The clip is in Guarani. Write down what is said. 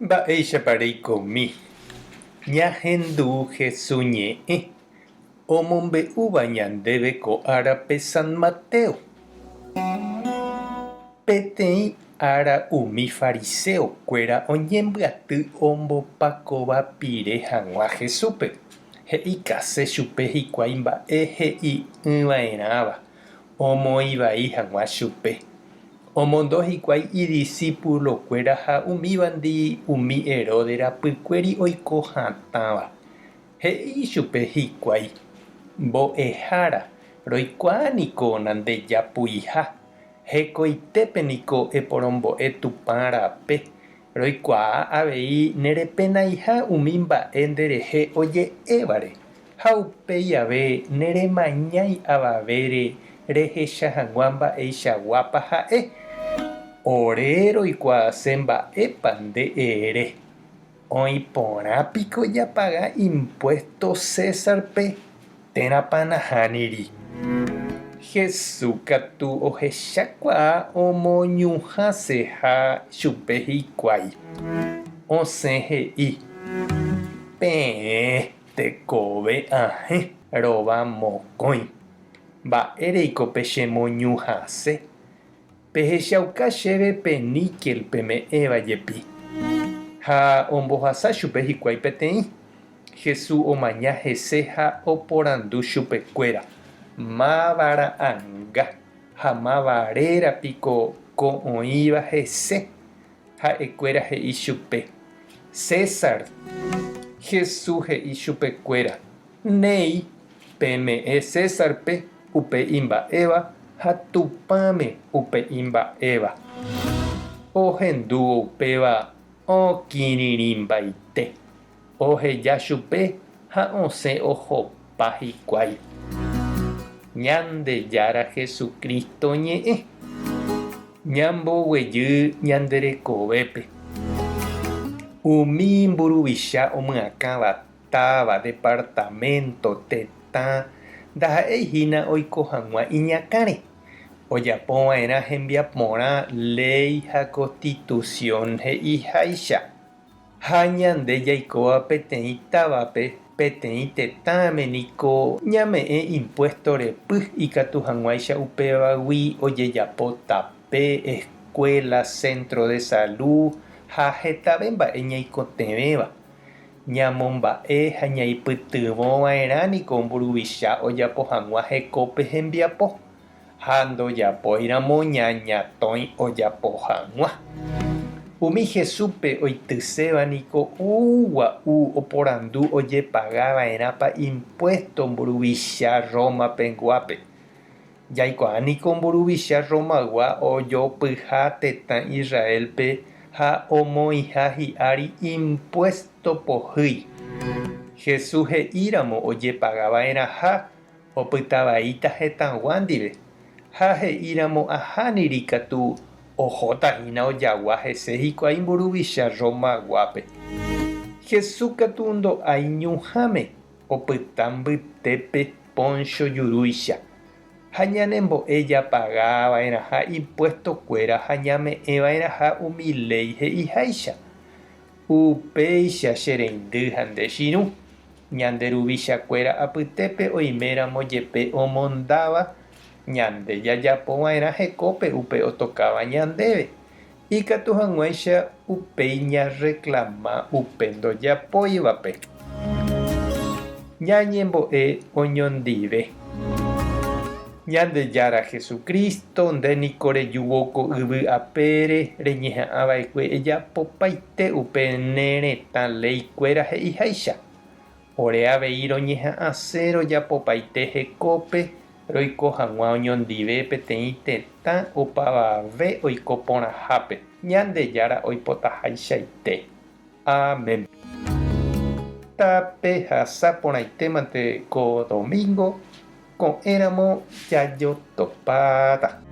Mba'éichapa reikomi ñahendu Hesu ñe'ẽ omombe'úva ñandéve ko árape San Mateo? Peteĩ ára umi fariseo-kuéra oñembyaty ombopakova pire hag̃ua Jesúspe, he'ikase chupe hikuái mba'e he'i'ỹva'erãva omoĩ vai hag̃ua chupe. Omondo hikuái idisípulokuéra ha umívandi umi Herodes rapykuéri oiko hatãva. He'i chupe hikuái, Mbo'ehára, roikuaa niko nandejapuiha, hekoitépe niko eporombo'e Tupã rape, roikuaa avei nerepenaiha umi mba'e nderehe oje'évare. Ha upéi ave neremañái avavére rehecha hag̃ua mba'eichaguápa ha'e. Ore roikuaase mba'épa nde ere. Oĩ porã piko japaga impuésto Césarpe térãpa nahániri? Jesús katu ohechakuaa omoñuhãseha chupe hikuái. Osẽ he'i, Peẽ Tekove ahẽ rova mokõi. Mba'éreiko pechemoñuhãse? Pehechauka chéve pe níkel peme'ẽva jepi. Ha ombohasa chupe hikuái peteĩ. Jesús omaña hese ha oporandu chupekuéra, Máva ra'ãnga ha máva réra piko ko oĩva hese? Ha'ekuéra he'i chupe, César. Jesús he'i chupekuéra, Néi, peme'ẽ Césarpe upe imba'éva ha Tupãme upe imba'éva. Ohendúvo upéva okirirĩmbaite, oheja chupe ha osẽ ohopa hikuái. Ñandejára Jesucristo ñe'ẽ. Ñamboguejy ñande rekovépe. Umi mburuvicha omyakãva táva, departamento, tetã, ndaha'éi hína oiko hag̃ua iñakãre. Ojapova'erã hembiaporã léi ha constitución he'iháicha. Ha ñande jaikóva peteĩ távape, peteĩ tetãme niko ñame'ẽ impuésto repy ikatu hag̃uáicha upévagui ojejapo tape, eskuéla, centro de salud ha hetave mba'e ñaikotevẽva. Ñamomba'e ha ñaipytyvõ va'erã niko mburuvicha ojapo hag̃ua hekópe hembiapo. Ha ndojapóiramo ñañatõi ojapo hag̃ua. Umi Jesúspe oityséva niko ou gua'u oporandu ojepaga va'erãpa impuésto mburuvicha Roma peguápe. Jaikuaa niko mburuvicha Romaygua ojopyha tetã Israélpe ha omoĩha hi'ári impuésto pohýi. Jesús he'íramo ojepaga va'erãha Opyta vaíta hetãgua ndive, ha he'i ramo ahániri katu ohóta hína ojagua hese hikuái mburuvicha Roma guápe. Jesús katu ndo'ái ñuhãme, opyta mbytépe póncho jurúicha, ha ñanembo'e japaga va'erãha impuesto kuéra ha ñame'ẽ va'erãha umi léi he'iháicha. Upéicha che reindy ha nde chirũ, Ñande ruvichakuéra apytépe oiméramo jepe omondáva, ñande jajapova'erã hekópe upe otokáva ñandéve, ikatu hag̃uáicha upéi ñarreklama upe ndojapóivape. Ñañembo'e oñondive. Ñandejára Jesucristo, nde niko rejúvo ko yvy apére reñeha'ãva'ekue ejapopaite upe ne retã léikuéra he'iháicha. Ore avei roñeha'ãse rojapopaite hekópe roiko hag̃ua oñondive peteĩ tetã opavave oiko porãhápe, Ñandejára oipotahaichaite. Amén. Tapehasa porãitémante ko domingo, ko'ẽramo jajotopáta.